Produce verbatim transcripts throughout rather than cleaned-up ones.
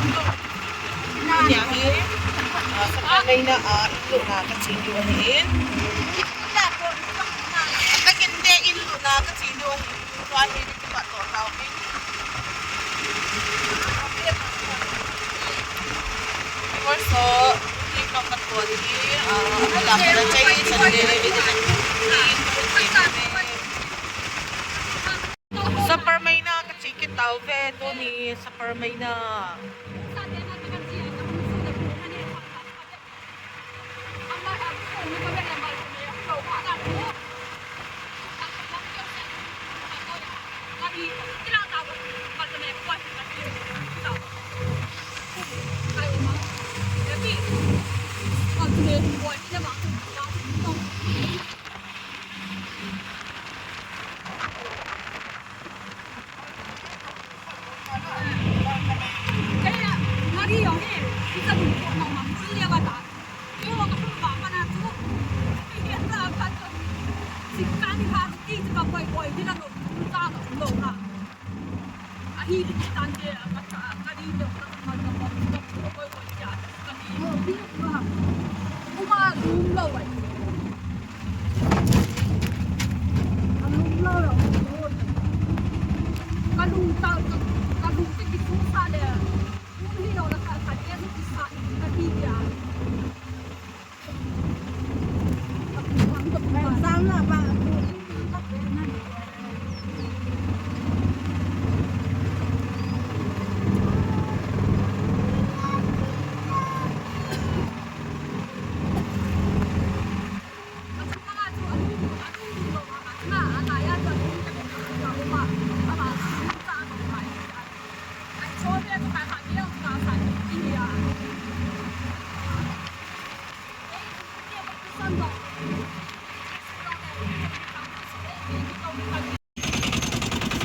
Nia hi, ah, Saparmeina, ah, in lutna kache diu ahin. Takin te in lutna kache diu ahin. Tua hi, kipa to tau hi. Viewers ho, hi ka ka to hi, ah, la ka chai chai. Saparmeina kache kit tauve, tuni Saparmeina.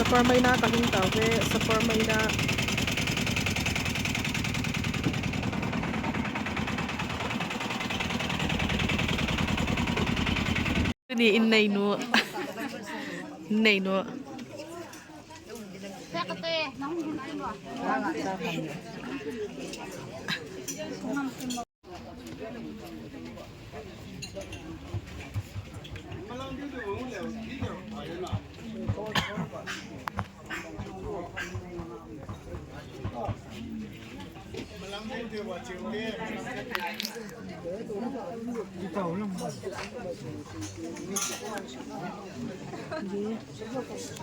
Saparmeina ka hung tauve, Saparmeina. Ni in nei nu. In nei nu.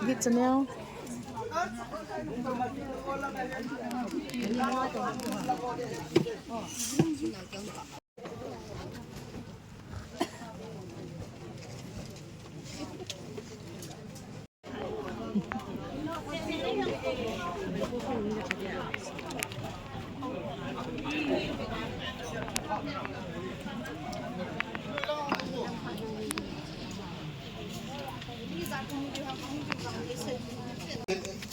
Git channel.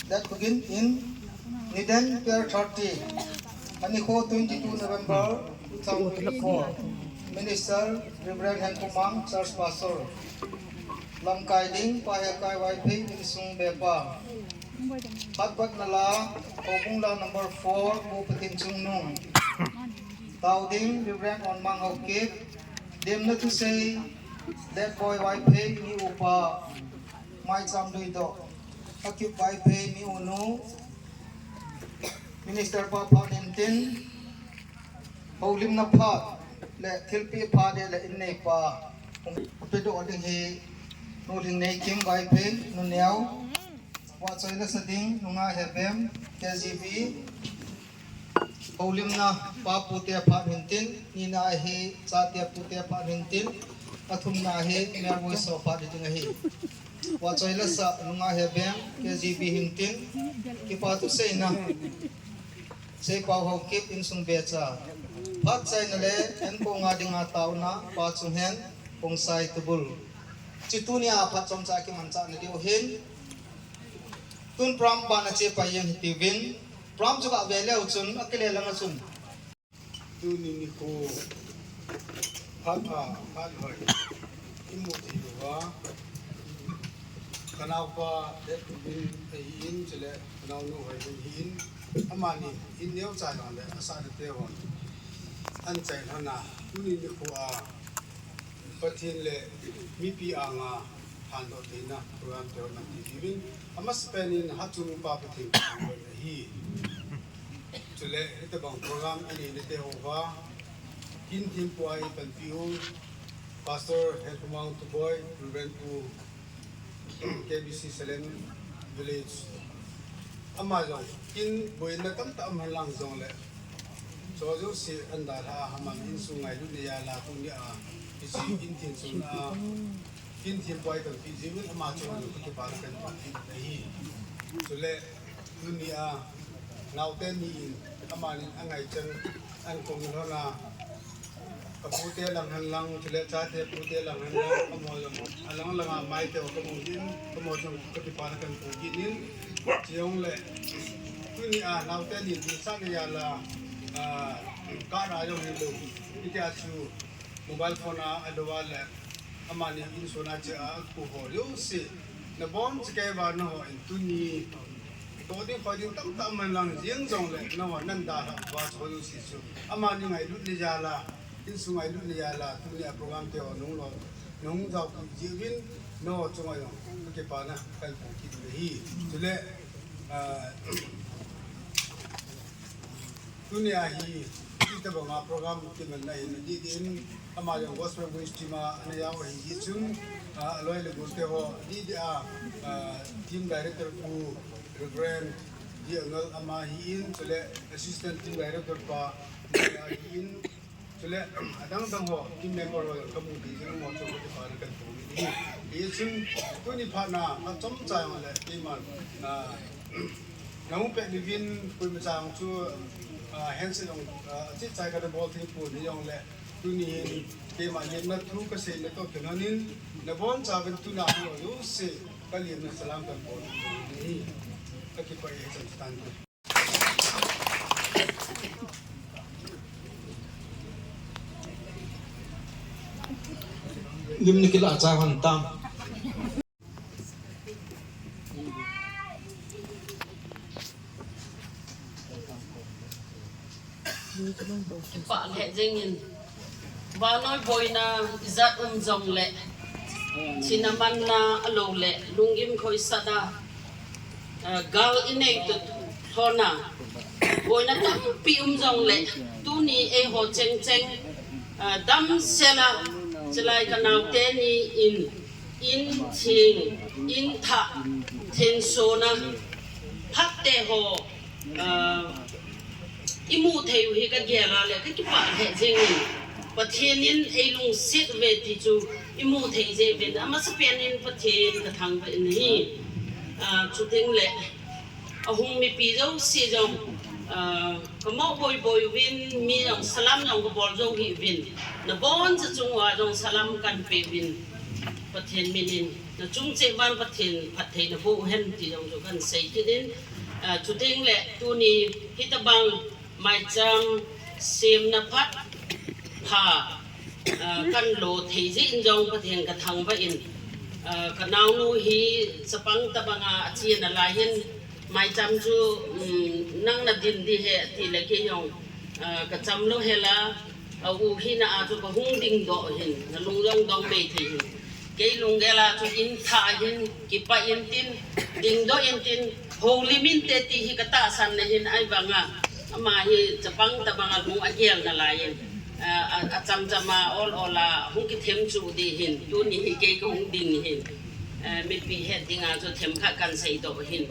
That begin in niden twelve thirty, anikho twenty-two November two thousand twenty-four. Minister Reverend Henkhomang, Church Pastor. Lamkai ding, Pa Hekai Vaiphei, insung bepa. Phatphatna la, Houbung la number four, Pu Pathenchungnung. Tao ding, Reverend Onmang Haokip. Demna thusei, Letboi Vaiphei, mi upa. Maicham Duidoh, Akip Vaiphei, mi unu. Minister pa phat hintin, houlimna phat le thilpeh phat le inneipa. Pedoh ding hi Nu Lhingneikim Vaiphei, nu neo. Vahchoi le sa ding, Nu Ngaihebem, K G B. Houlimna pa pute phat hintin, nina hi chate pute phat hintin, athumna hi Mary Voiso phat ding ahi. Vahchoi le sa, Nu Ngaihebem, K G B hintin, kipa thuseina. Seipao Haokip insung becha. Phat chaina le, enko nga dinga taona, Pa Chunghen, Kongsai Tubul. Chuti tunia phat chomcha kimanchahna diu hin. Tun pram bana chepai jeng hitiuvin. Pram chu gave leu chun, akile langa chun. Tuni nikho phat a, phat hoi. Imu thei louva. Kanaopa Letboi ahin, chule kanaonu Hoiboi ahin. Amani in neocha jongle asahna te hon anchai lhona, tuni nikho a Pathen le mipi anga phatdoh theina program te hon anti jiuvin, amasapen in Hatchungnungpa Pathen kathangvah in ahi. Chule hitobang program inei nate houva, kin thempu a eipanpi u Pastor Henkhomang Tuboi, Reverend Pu, K B C Salem Village. Ama jong kin boina tamtah um henlang jongle, chujouse ahin dalha a, aman insung ngailutna jal a tunia hiche kin thensona a kin thempu a eipanpi jiuvin ama chunga kakipana kahin phongkit ahi. Chule tunia naote ni in, amani angaichan, ahin kong lhona, kapute lang henlang, chule chate pute lang henlang, amaho jong alang langa maite ho kamu in, amaho jong kakipana kahin phongkit in, chujongle tunia naote ni dinsahna jal a, ah, car a jong hilou, hitia chu mobile phone a adou a le, amani insung a che a, apu ho jouse, nabonchauva nangho in tuni toh ding khoi ding tamtah um henlang, jeng jongle nangho nahin dalhah uva chu jouse chu amani ngailutna jal a, insung ngailutna jal a tunia program te ho nahung lo, nahung jaopi jiuvin, nangho chunga jong kakipana kahin phongkit in ahi. Chule, ah, tunia hi hitobanga program kimanna hi adih din, ama jong Gospel Voice team a ana jao ahi jeh chun, ah, aloi le golte ho adih dia, ah, team director Pu Reverend D Angel ama ahin, chule assistant team director pa ahin, chule adang dang ho team member ho jong kamu ding jeh in amaho chu kakipana kahin phongkit in ahi. Hichun tuni phatna achomcha jongle keiman, ah, nahung pet uvin, koimacha jong chu, ah, handshake jong, ah, achih chai kana bol thei pon hijongle, tuni hin keima lemna thu kaseina toh kilhonin, nabonchauvin tuna ho jouse kalemna salam kahin bol in ahi. Kakipah e, hichan chu tante. Lim ni kilah chai hon tam. Kipah lheh jengin, vannoi boina ijat um jongle, thina manna aloule, lunggim khoisat a, ah, gal inei toh lhona, boina tampi um jongle, tuni eiho cheng cheng, ah, damsel a, chulai kanaote ni in, in theng, in thah, thensona, phatte ho, ah, imu thei u hi kagel a le, kakipah lheh jengin, Pathen in eilungset uve ti chu imu thei jeh uvin, amasapen in Pathen kathangvah in ahi. Ah, chutengle, ahung mipi jouse jong, ah, kamoh boiboi uvin, mi jong salam jong kabol jou hih uvin, naboncha chung uva jong salam kahin pe uvin, Pathen min in nachung cheh uva Pathen phatthei naboh uhen ti jong chu kahin sei kit in, ah, chutengle tuni hitobang maicham semna phat pha, ah, kahin lo thei jeh in jong Pathen kathangvah in, ah, kanaonu hi chapang tobanga ache nalai in, maicham chu, um, nang nadin ding ahi atile kei jong, ah, kacham lou hel a, a u hina a chu kahung dingdoh ahin, nalung jong dong mei thei ahin. Kei lunggel a chu in thah ahin, kipah intin, dingdoh intin, houlim inte ti hi katahsanna ahin, ahivanga ama hi chapang tobanga lung agel nalai in, ah, a, achamcham a ol ol a hung kithemchuh ding ahin, tuni hi kei kahung ding ahin, ah, mipi het dinga chu themkhat kahin seidoh ahin.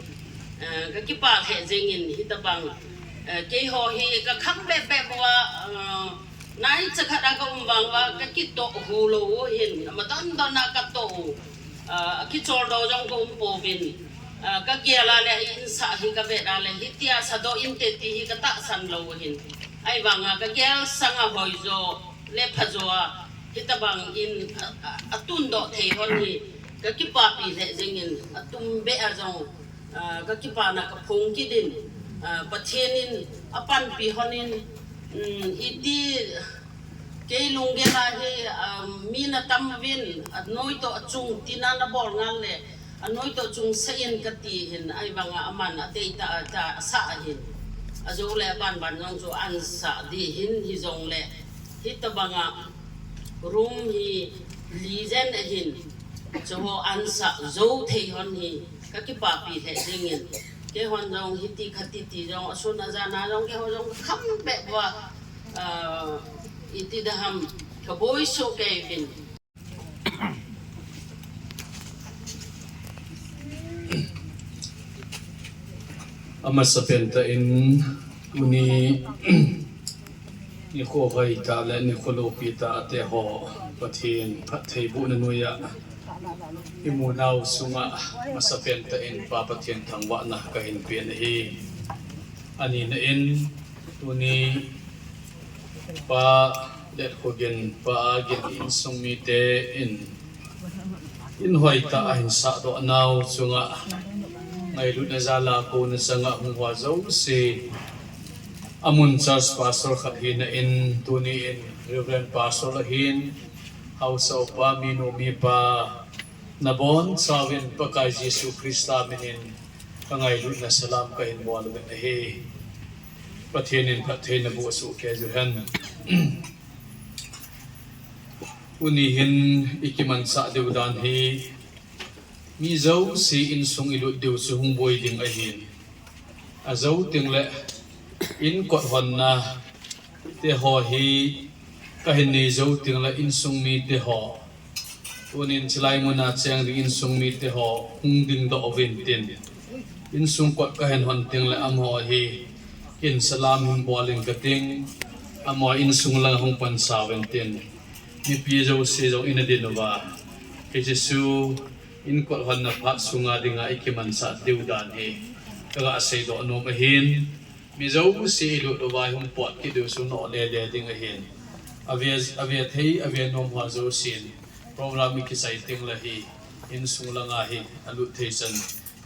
Ah, kakipah lheh jengin hitobang, ah, keiho hi kakham beh beh bou a, ah, naicha khat a kaum vang uva kakitoh hu lou u ahin, amadon don a katoh u, ah, akicholdo jong kaum pouvin, ah, kagel a le insah hi kavet a le hitia sadoh inte ti hi katahsan lou u ahin, ahivanga kagel sanga hoijo le phajo a hitobang in, ah, ah, atundoh thei hon hi kakipapi lheh jengin, atumbeh a jong, ah, kakipana kaphong kit in, ah, Pathen in apanpi hon in, um, iti kei lunggel a hi, um, mi natam uvin, anoi toh achung tina nabol ngal le, anoi toh achung sah in kati ahin, ahivanga aman adeitah a, ta asah ahin. Ajou le aban ban jong chu ansah ding hin, hijongle hitabanga room hi lijen ahin, chuho ansah jou thei hon hi kakipapi lheh jingin, keihon jong hiti khati ti jong asun ajan a jong keiho jong kakham bep uva, ah, iti ding ham, kaboi soh kei uvin. Amasapen tah in tuni nikho hoitah le nikho loupi tah a teho Pathen phattheibohna noiya imunau sunga amasapen tah in Pa Pathen thangvahna kahin pen ahi. Anina in tuni Pa Letkhogin, Pa Agin insung mite in, in hoitah a ahin sahdoh nau chunga ngailutna jal a kona changa hung ho jouse, amun church pastor khat hina in tuni in Reverend Pastor ahin, haosa upa, minu mipa, nabonchauvin Pakai Jesu Christa minin kangailutna salam kahin bol uvin ahi. Pathen in phattheina boh soh kei jeh hen. Tuni hin ikimansah diu dan hi, mi jouse insung ilut diu chu hung boi ding ahin. Ajou tengle inkot honna teho hi kahin nei jou tengle insung miteho, tunin chilai muna cheng ding insung miteho hung dingdoh uvin tin, insung kot kahin hon tengle amaho hi kin salam hin bol inge kating, amaho insung lang hung pansa uvin tin, mipi jouse jong ina din uva, hiche chu inkot honna phat sunga dinga ikimansah diu dan hi kaga seidoh nom ahin. Mi jouse ilut uva hung pot kit diu chu nohlele ding ahin. Ave, ave thei, ave nom ho jousen program ikichai tengle hi insung langa hi alut thei chan,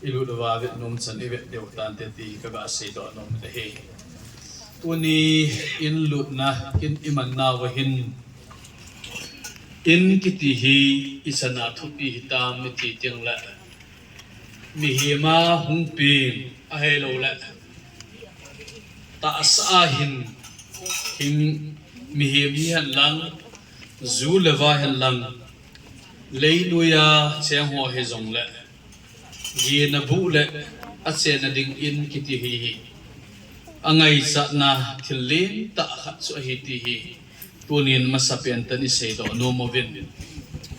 ilut uva vet nom chan ivet diu tante ti kaga seidoh nom ahi. Tuni in lutna, in iman nauva hin, in kiti hi ichan a thupi hitam iti tengle, mihem a hung pen ahiloule tahsa a hin, hin mihem hihen lang, ju le va hen lang, leinoiya cheng ho hijongle, gena buh le achenna ding in kiti hi, angaichatna thil lentah khat chu ahi ti hi tunin masapen tah in iseidoh nom uvin.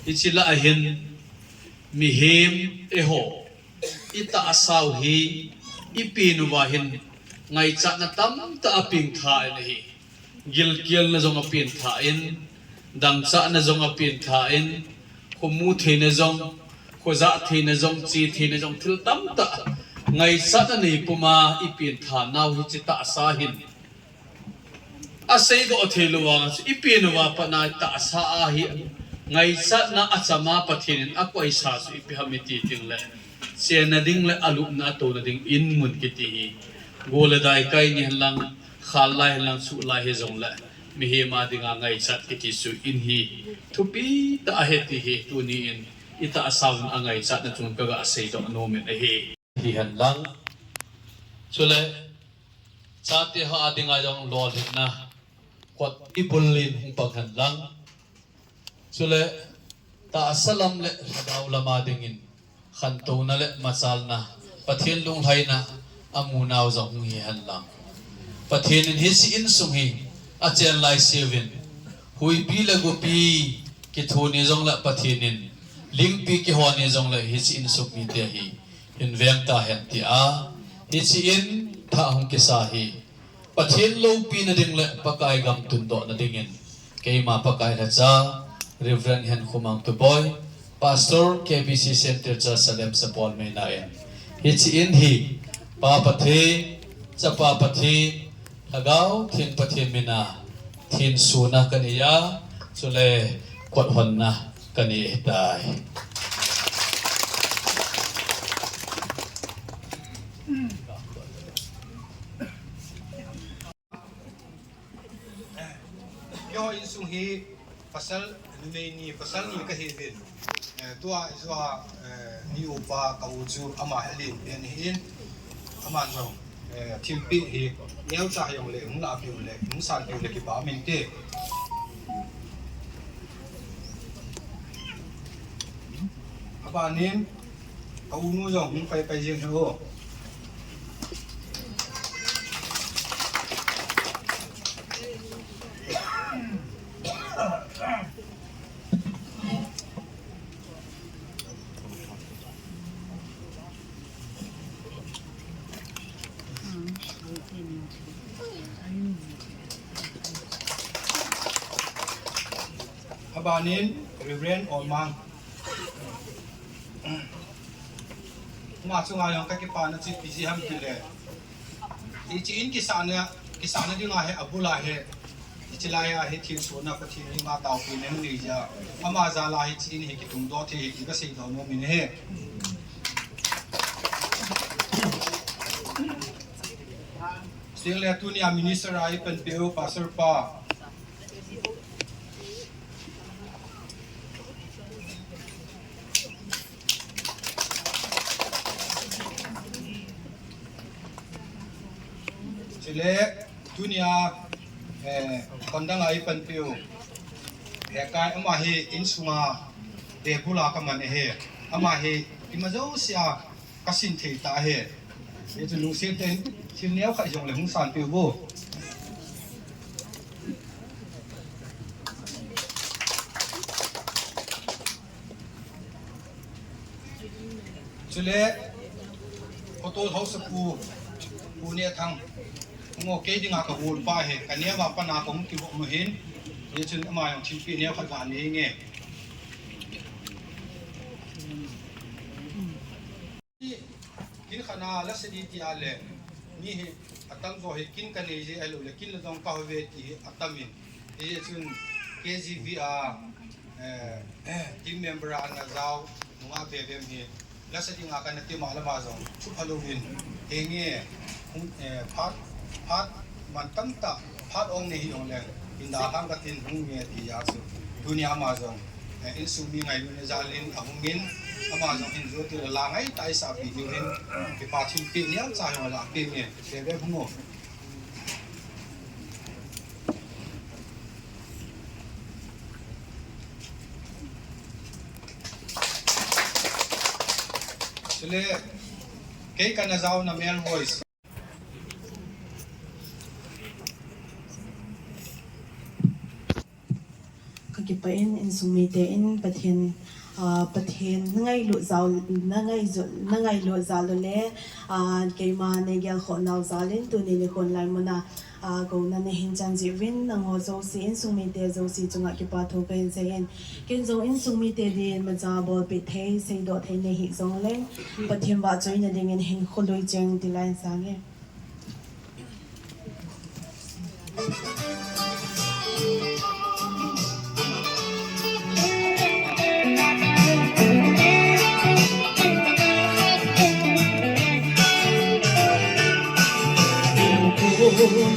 Hiche lah a hin mihem eiho itahsau hi ipen uva hin ngaichatna tamtah apengtha in ahi. Gilkelna jong apengtha in, dangchahna jong apengtha in, khomu theina jong, khojah theina jong, che theina jong, thil tamtah ngaichatna neipuma ipengtha nau hiche tahsa hin aseidoh thei lou vanga chu ipen uva pat na tahsa a hi ngaichatna achama Pathen in akoisa chu ipi ham iti tengle, chenna ding le alupna atouna ding in mun kiti hi, go le daikai ni hen lang, khal lai hen lang, chuh lai hijongle, mihem a dinga ngaichat kiti chu in hi thupi tah ahi ti hi tuni in itahsauvin angaichatna chunga kaga seidoh nom in ahi. Hihen lang, chule chate ho a dinga jong lolhinna kot ibulin hung pang hen lang, chule tahsa lam le lhagao lama dingin khantouna le machalna, Pathen lunglhaina amu nau jong hung hi hen lang, Pathen in hiche insung hi achen laiseuva, huipi le gopi kitho ni jongle Pathen in lingpi kihon ni jongle hiche insung mite hi hin veng tahen tia hiche in thah hung kisa hi Pathen loupina ding le Pakai gam tundohna dingin keima Pakai lhacha Reverend Henkhomang Tuboi, Pastor K B C Center Church Salem Sapormeina in hiche in hi Pa Pathen, Chapa Pathen, Lhagao Theng Pathen mina thinsona kanei a, chule kothonna kanei ahitai. Keiho insung hi pasal numei ni, pasal ni kahiuvin. Eh, tua ijua, eh, ni upa ka u chu ama hi alen pen ahin, aman jong Eh, thilpeh hi neocha hijongle hung lahpeh u le hung sanpeh u le kipa um inte. Abanin, ka unu jong hung paipai jeng hen o. Abanin, Reverend Olmang. Ama chunga jong ka kipana chu ipi jeh ham tile, hiche in kisahna, kisahna dinga hi abul a hi, hiche lai a hi thilsohna Pathen dinga taopina nei jeh a, ama jal a hiche in hi kitungdoh thei hi ti ka seidoh nom in ahi. Chule tunia minister a ipanpiu Pastor pa. Chule tunia, eh, kondang a ipanpiu. Hekai, ama hi insunga bebul a kaman ahi. Ama hi ima jousea kasin thei tah ahi. Hichu lungset tah in thil neokhat jongle hung sanpeh uvo. Chule, photo haosapu, Pu Nehthang. Hung o, kei dinga ka golpa ahi, ka neo a pat a kahung kivop u ahin. Hichun ama jong thilpeh neokhat ga nei inge. Kin khat a lasa ding tia le, mi hi atamjo hi kin kanei jeh ahilou le, kin la jong kahou ve ti hi atam in. Hichun K G V a, eh, team member a ana jao nungah Bebem hi lasa dinga kana ti ma lama jong chu phalou in, henge, hung, eh, phat, phat man tamtah, phat ong nei hijongle, hin dalhang katin hung nge ti a chu. Tunia ama jong, eh, insung mi ngailutna jal in ahung in, ama jong hin jou tile la ngaitah a isahpeh diu hin, kipa thilpeh neocha jong lahpeh inge, Bebem hung o. Chule, kei kana jaona male voice. Ka kipah in, insung mite in Pathen, ah, Pathen na ngailut jal, na ngailut, na ngailut jal u le, ah, keima nei gelkhoh nau jal in tuni nikhon lai mun a, ah, kouna nei hin chan jeh uvin, nangho jouse, insung mite jouse chunga kipa thu kahin sei in. Ken jong insung mite din imacha bolpeh thei, seidoh thei nei hih jongleng, Pathen vahchoina dingin hinkho lui cheng ti lai in sang e.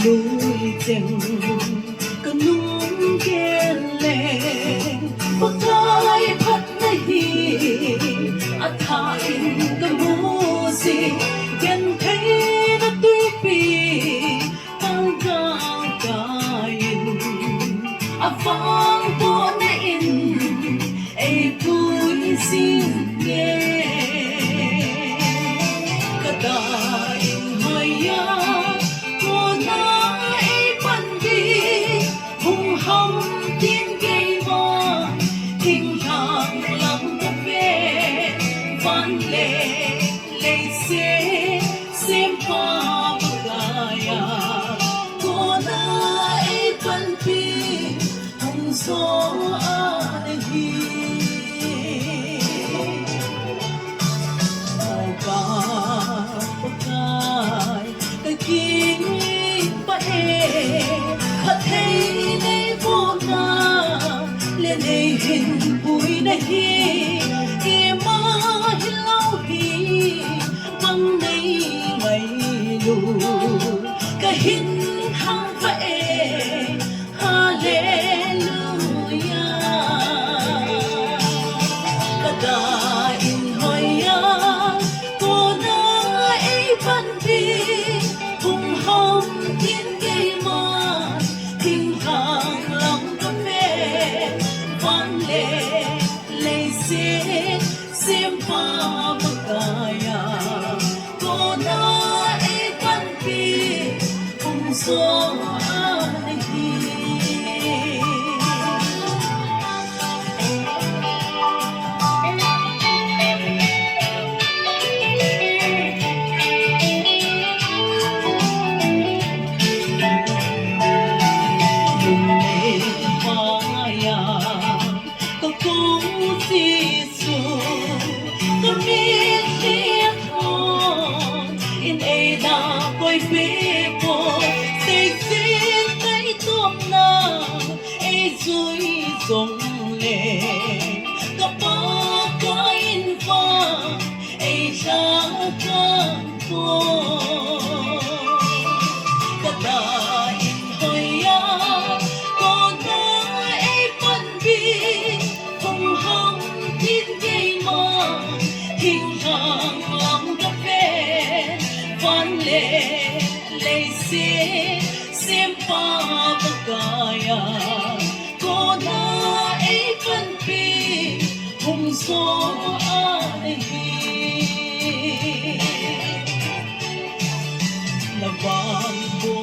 Lui cheng kanung kei le, Pakai phatna hi athah in kamu jin, gentheina tuipi kalgangkai in, avangbohna in eipui jing e. Kada in hoiya, kona eipanpi, hung ham tin keima, thinglhang lam kave, van le leiset sempa Pakaiya, kona eipanpi, hung jo a nahi. O Pa Pakai, kakipah e, phatthei nei bohna le nei hinpuina hi, keima hilou hi, bang nei ngailu, kahin khangvah e, Hallelujah. Kada in hoiya, kona eipanpi, Song ahi. Lungdei maya ka kong Jesu, ka min lian hon in ei na koi pe po, sei sei kai tom na ei zui zong le, ka pa ka in va ei sa ka po. Ka ta in hoi a, ko na ei panpi, hung ham tin keima, thing thang lam ka pen, van le leiset, sempa Pakaiya, ko na ei panpi, hung so ahi. Na vang ko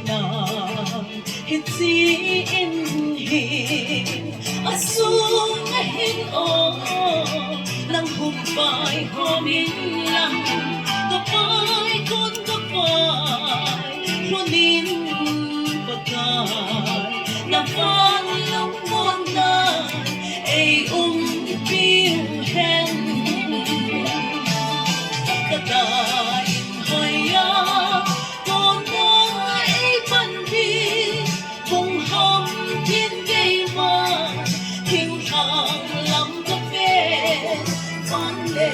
na Hiche in hi asung ahin o, nang hung pai khom in lang, ka pai kon ka pai lhonin Pakai, na van lam mon na ei umpiu hen. Ka ta in hoi a, ko na ei panpi, hung ham tin keima, thing thang lam ka pen, van le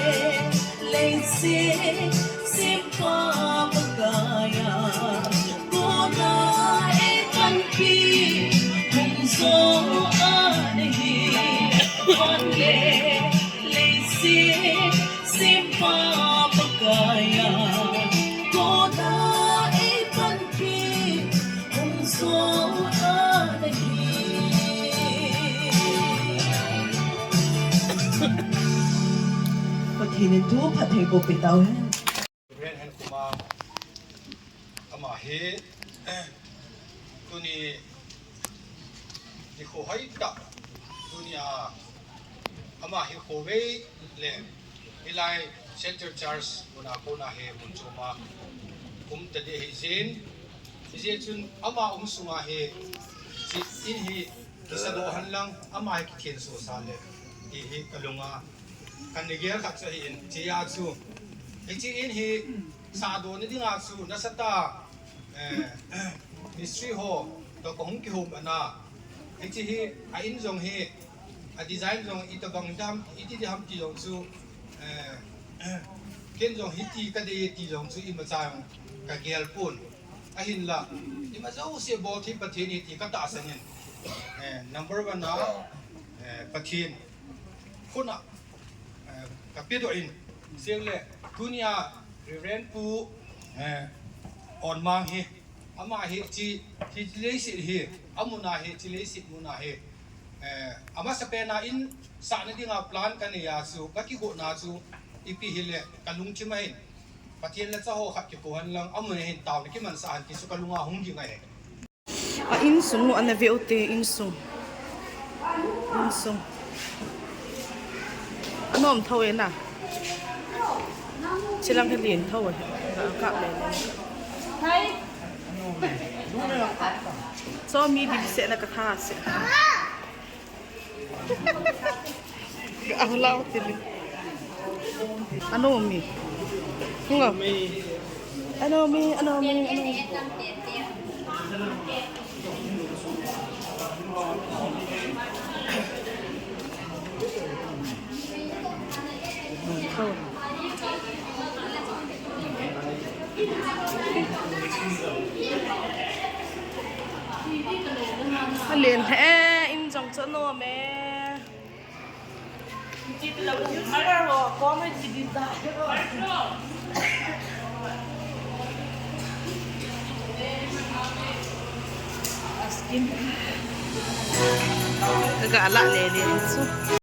leiset, sempa Pakaiya, ko na ei panpi, hung so ahi, van le leiset, sempa Pakaiya, ko na ei panpi, hung so ahi. Pathen in thu phatthei boh peh tau hen. Reverend Henkhoma, ama hi tuni nikho hoitah, tunia ama hi khovei le hilai Central Church muna kona hi mun choma um tading ahi jin, hijeh chun ama um sunga hi hiche in hi kisadoh hen lang, ama hi kikhensoh sah le ti hi kalunga kana gel khat chu ahin, hichea chu hiche in hi sadoh nadinga chu nasatah, eh, mistri ho toh kahung kihoumatna, hiche hi a in jong hi, a design jong itobang ding ham, iti ding ham ti jong chu, eh, ken jong hiti kadei ti jong chu imacha jong kagel pon. Ahinla, ima jouse bolthei Pathen ahi ti katahsan in, eh, number one a, eh, Pathen khut a, eh, kapedoh in, chule tunia Reverend Pu, eh, Onmang hi, ama hi hiche, hiche leiset hi, amuna hi, hiche leiset muna hi, eh, amasapen a in sahna dinga plan kanei a chu, kakigotna chu ipi hile kalungthim ahin, Pathen lhacha ho khat kikou hen lang, amun ahin taona kimansah hen ti chu kalunga hung ging ahi. A insung u ana ve ute, insung. Insung. Anom tho e na. Chilang hi lien tho e. Ga kap le le. Chomi dimset na katha se. Alau tili. Anomi. Ngo. Anomi, anomi, anomi. Alen he, in jong chu anom e. Kaga lah le le chu.